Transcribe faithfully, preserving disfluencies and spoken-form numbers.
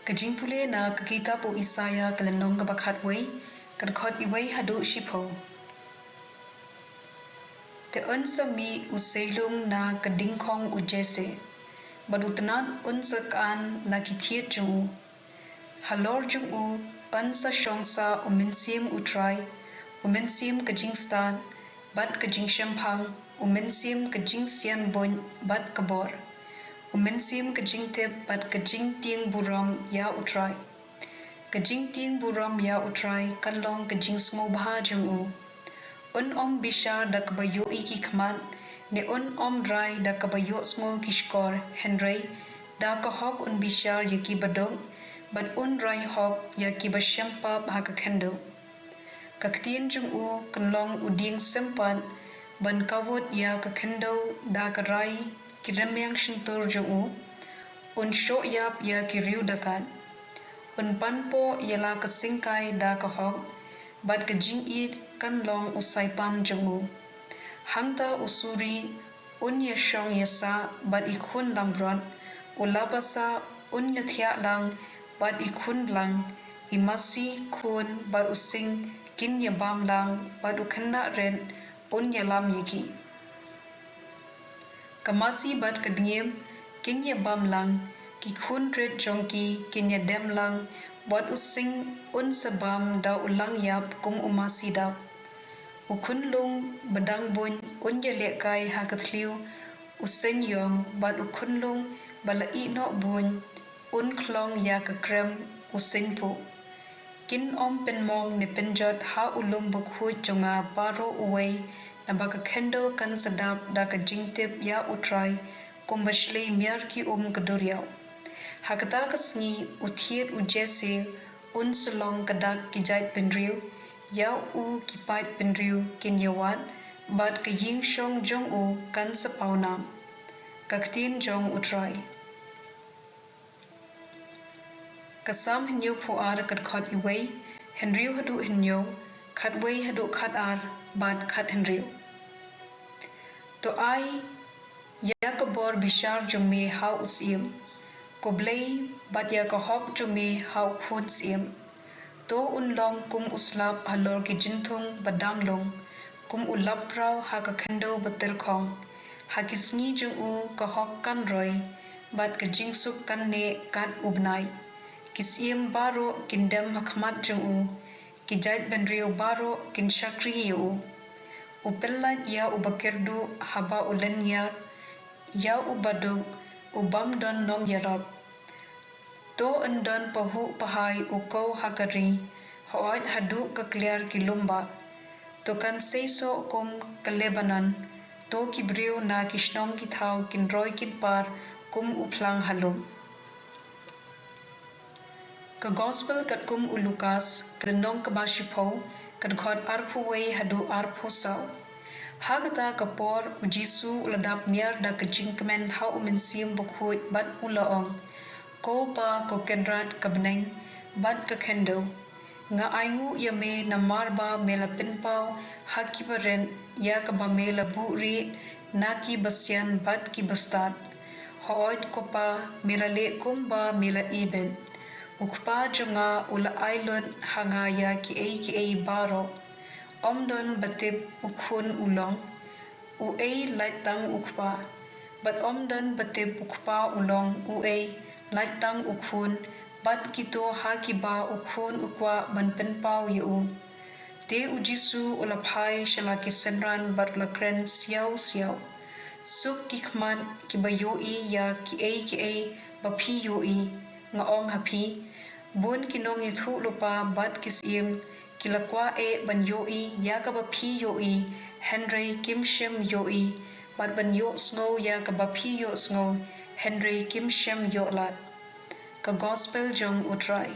Ka jingpule na ka kitab u Isaïah, ka lynnong kaba khatwei, ka dkhot iwei haduh shiphew. Te un sa mih u seilung na ka dingkhong u Jesse, bad u tnat un sa kan na ki thied jong u. Halor jong u un sa shong sa u Mynsiem u Trai, u Mynsiem ka jingstad bad ka jingshemphang, u Mynsiem ka jingsianbuit bad ka bor, u Mynsiem ka jingtip bad ka jingtieng burom ïa u Trai. Ka jingtieng burom ïa u Trai kan long ka jingsngewbha jong u. Un ym bishar da kaba ïohi ki khmat, ne un ym rai da kaba ïohsngew ki shkor, hynrei da ka hok un bishar ïa ki baduk, bad un rai hok ïa ki ba shempap ha ka khyndew. Ka ktien jong u kan long u dieng sympat, ban kawut ïa ka khyndew da ka rai ki rmiang shyntur jong u. Un shoh ïap ïa ki riew dakat. Un panpoh ïa la ka syngkai da ka hok, bad ka jingïeit kan long u saipan jong u. Hangta u suri un ïa shong ïa sah bad i khun langbrot, u labasa un ïa thiah lang bad i khun lang, i masi khun bad u sing kin ïa bam lang, bad u khynnah rit un ïa lam ïa ki. Ka masi bad ka dngiem kin ïa bam lang, ki khun rit jong ki kin ïa dem lang, bad u sing un sa bam da u lang ïap kum u masi dap. U khunlung ba dang buiñ un ïa lehkai ha ka thliew u seiñ ïong, bad u khunlung ba la ïehnoh buiñ un khlong ïa ka krem u seiñ phuh. Kin ym pynmong ne pynjot ha u lum bakhuid jong nga baroh uwei, naba ka khyndew kan sa dap da ka jingtip ïa u Trai, kumba shlei miar ki um ka duriaw. Ha kata ka sngi u thied u Jesse un sa long ka dak ki jaid bynriew, ïa u ki paid bynriew kin ïa wad, bad ka ïing shong jong u kan sa paw nam. Ka ktien jong u Trai. Ka Salm hynñiewphew ar, ka dkhot iwei, hynriew haduh hynñiew, khatwei haduh khatar, bad khathynriew. To ai ïa ka bor bishar jong me ha u Syiem, ko Blei, bad ïa ka hok jong me ha u Khun Syiem. To un long kum u slap halor ki jynthung ba dang lung, kum u lapbraw ha ka khyndew ba tyrkhong. Ha ki sngi jong u ka hok kan roi, bad ka jingsuk kan neh kat u bnai. Ki syiem baroh kin dem ha khmat jong u, ki jaid bynriew baroh kin shakri ïa u. U pyllait ïa u bakyrduh haba u lyniar, ïa u baduk, u bym don nongïarap. To un don pahuh pahai u kew ha ka ri, hooid haduh ka kliar ki lum bah. To kan seisoh kum ka Lebanon, to ki briew na ki shnong ki thaw kin roi kin par kum u phlang ha lum. Ka Gospel katkum u Lukas, ka lynnong kaba shiphew, ka dkhot arphew wei haduh arphew saw. Ha kata ka por u Jisu u la dap miar da ka jingkmen ha u Mynsiem Bakhuid bad u la ong, Ko Pa, ko Kynrad ka bneng bad ka khyndew, nga ainguh ïa me namar ba me la pynpaw ha ki barit ïa kaba me la buhrieh na ki basian bad ki bastad. Hooid ko Pa, me la leh kumba me la ibit. U Kpa jong nga u la ai lut ha nga ïa kiei kiei baroh. Ym don ba tip u Khun u long uei lait tang u Kpa, bad ym don ba tip u Kpa u long uei lait tang u Khun, bad kito ha kiba u Khun u kwah ban pynpaw ïa u. Te u Jisu u la phai sha la ki synran bad u la kren siaw siaw, Suk ki khmat kiba ïohi ïa kiei kiei ba phi ïohi. Nga ong ha phi, bun ki nongïathuhlypa bad ki syiem ki la kwah eh ban ïohi ïa kaba phi ïohi, hynrei kim shym ïohi, bad ban ïohsngew ïa kaba phi ïohsngew, hynrei kim shym ïoh lad. Ka Gospel jong u Trai.